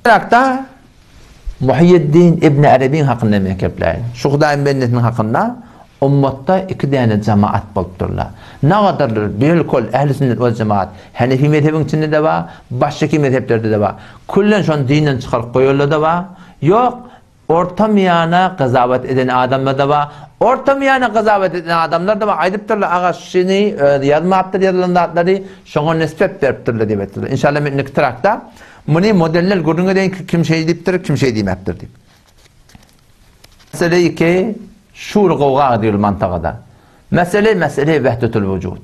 Yrakda Muhýeddin ibn Arabyň hakynda men gepläýin. Şu Hudaýyň bendesiniň hakynda ummatda iki däne jemaat bolupdyrlar. Nagadarlar belkol ähli sünnet wal jemaat Hanefi mezhebiň içinde-de bar, başgaki mezheplerde-de bar. Küllen şony dinden çykaryp goýanlar-da bar. Ýok, Orta miýana gyzawat eden adamlar-da bar. Orta miýana gyzawat eden adamlar-da bar. Aýdypdyrlar, aga şuny özi ýazmapdyr ýazylan zatlary, şoňa nisbet beripdirler diýip aýtdylar. Inşallah men indiki trakda muny modellel gürrüň edeýin ki, kim şeý diýipdir, kim şeý diýmäpdir diýip. Mesele iki, şur gowga diýil mantagada. Mesele mesele wehdetul wujud.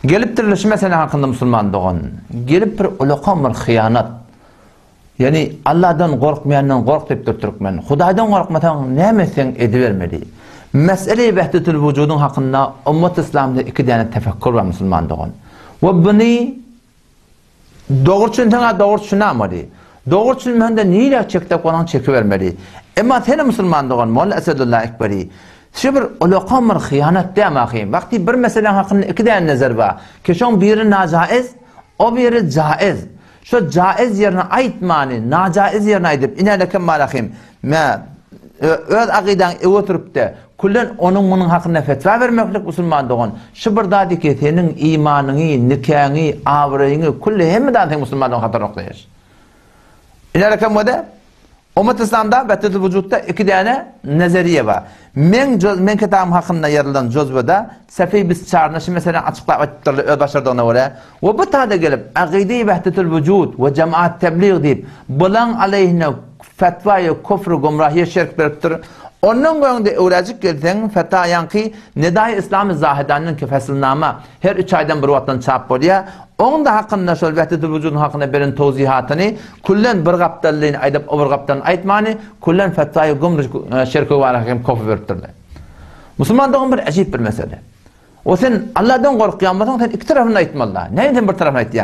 Gelipdirler şu mesele hakynda musulman dogan. Gelip bir ulakan bir hyýanat. Ýagny Allahdan gorkmaýandan gork diýipdir türkmen. Hudaýdan gorkmasaň näme etseň edibermeli. Mesele-i wehdetul wujudyň hakynda ummat yslamda iki däne tefekkur bar musulman dogan. We buny dogry düşünseň-ä dogry düşünämeli. Dogry düşünmeseň-de nirä çekjek bolsaň çekibermeli. Emma sen musulman dogan Molla Esedulla Ekberi şu bir ulakan bir hyýanat dämi ahym. Wagty bir meseläň hakynda iki däne nezer bar. Ki şoň biri najaiz, o biri jaiz. Şo jaiz ýerini aýtmany, najaiz ýerini aýdyp, inälekem malahym, mä, öz akydaňy öe sürüp-de, küllen onuň-munuň hakynda fetwa bermeklik musulman dogan, şu bir zat ki seniň imanyňy, nikäňi, abraýyňy, külli hemme zady seň musulman dogan hatar oklaýar. Inälekem wede, Ummat Yslamda Wehdetul Wujudda iki däne nazariýe bar. Meň meň kitabym hakynda ýazylan juzwada Sefeý Bisçaryna şu meseläni açyklap aýdypdyrlar öz başardygyna görä. We bu tada gelip Akydy Wehdetul Wujud we Jemaat Teblig diýip bulaň aleýhine fetwaýy kufr gumrahyýa şirk beripdir. Ondan göňde öwräjik gelseň feta ýaňky Nedaýy Yslamy Zahedanyňky feslnama her üç aýdan bir wagtdan çap bolýar. Oň-da hakynda şol Wehdetul Wujudyň hakynda beren towzihatyny küllen bir gapdallyny aýdyp, o bir gapdalyny aýtmany, küllen fetwaýy gumry şirki bara hem kofy beripdirler. Musulman dogan bir äjip bir mesele. O sen Allahdan gorkýan bolsaň, sen iki tarapyny aýtmaly-da. Näme sen bir tarapyny aýtýaň?